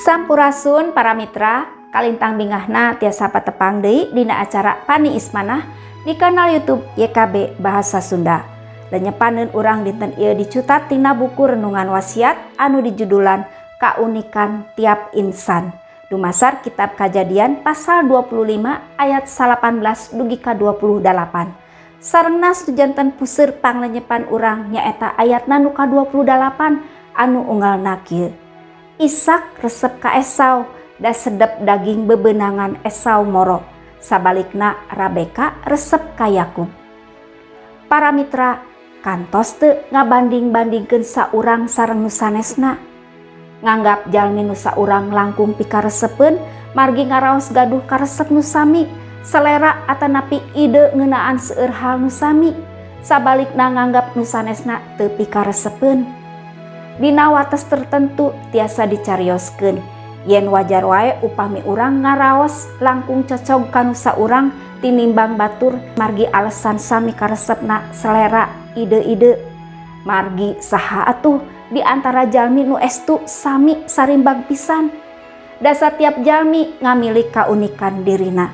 Sampurasun para mitra, kalintang bingahna tiasa patepang deui dina acara Pani Ismanah di kanal YouTube YKB Bahasa Sunda. Lenyepaneun urang dinten ieu dicutat tina buku Renungan Wasiat anu dijudulan Kaunikan Tiap Insan. Dumasar kitab Kajadian pasal 25 ayat 18 dugi ka 28. Sarengna janten puseur panglenyepan urang nyaeta ayatna nu ka-28 anu unggalna kieu. Ishak resep ka Esau da sedep daging bebenangan Esau moro. Sabalikna Rabeka resep ka Yakub. Para mitra, kantos teu ngabanding-bandingkeun saurang sareng nu sanesna? Nganggap jalmi nu saurang langkung pikaresepeun margi ngaraos gaduh karesep nu sami, selera atanapi ide ngeunaan seueur hal nu sami. Sabalikna nganggap nu sanesna teu pikaresepeun. Dina wates tertentu tiasa dicarioskeun yen wajar wae upami urang ngaraos langkung cocog ka nu saurang tinimbang batur margi alasan sami karesepna, selera, ide-ide. Margi saha atuh di antara jalmi nu estu sami sarimbag pisan? Da satiap jalmi ngamilik kaunikan dirina.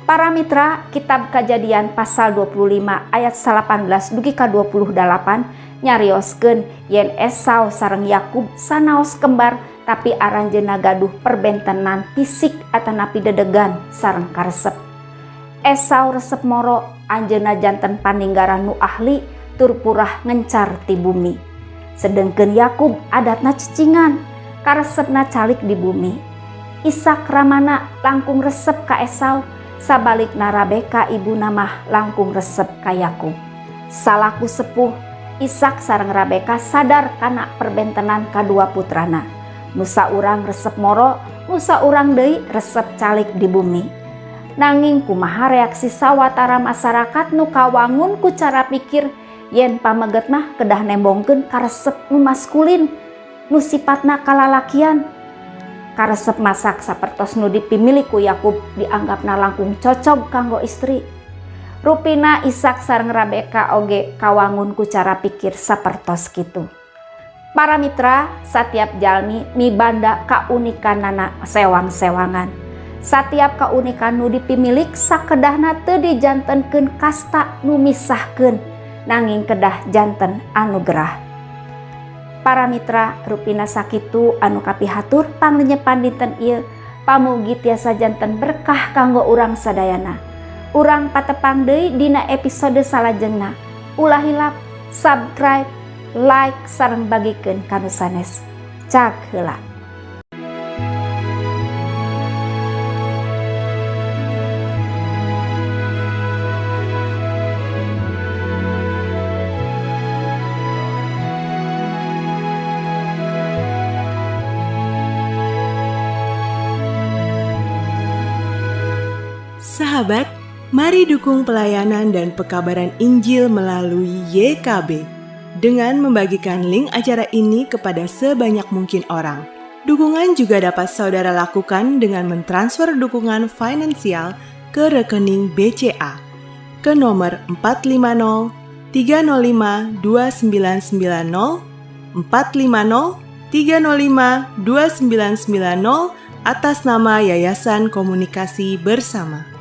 Para mitra, kitab Kajadian pasal 25 ayat 18 dugi ka 28 nyarioskeun yen Esau sareng Yakub sanaos kembar, tapi aranjeunna gaduh perbentenan fisik atanapi dedegan sareng karesep. Esau resep moro, anjeunna janten paninggaran nu ahli tur purah ngencar ti bumi. Sedengkeun Yakub adatna cicingan, karesepna calik di bumi. Ishak ramana langkung resep ka Esau, sabalikna Rabeka ibuna mah langkung resep ka Yakub. Salaku sepuh, Ishak sareng Rabeka sadar kana perbentenan kadua putrana. Nu saurang resep moro, nu saurang deui resep calik di bumi. Nanging kumaha reaksi sawatara masyarakat nu kawangun ku cara pikir yen pameget mah kedah nembongkeun karesep nu maskulin, nu sifatna kalalakian? Karesep masak sapertos nu dipimilih ku Yakub dianggapna langkung cocog kanggo istri. Rupina Ishak sareng Rabeka oge kawangun ku cara pikir sapertos kitu. Para mitra, setiap jalmi mibanda kaunikanana sewang-sewangan. Satiap kaunikan nu dipimilik sakedahna teu dijantenkeun kasta nu misahkeun, nanging kedah janten anugerah. Para mitra, rupina sakitu anu kapihatur panglenyepan dinten ieu. Pamugi tiasa janten berkah kanggo urang sadayana. Urang patepang deui dina episode salajengna. Ulah hilap subscribe, like, sareng bagikeun ka nu sanes. Cag heula. Sahabat, mari dukung pelayanan dan pekabaran Injil melalui YKB dengan membagikan link acara ini kepada sebanyak mungkin orang. Dukungan juga dapat saudara lakukan dengan mentransfer dukungan finansial ke rekening BCA ke nomor 450 305 2990, 450 305 2990 atas nama Yayasan Komunikasi Bersama.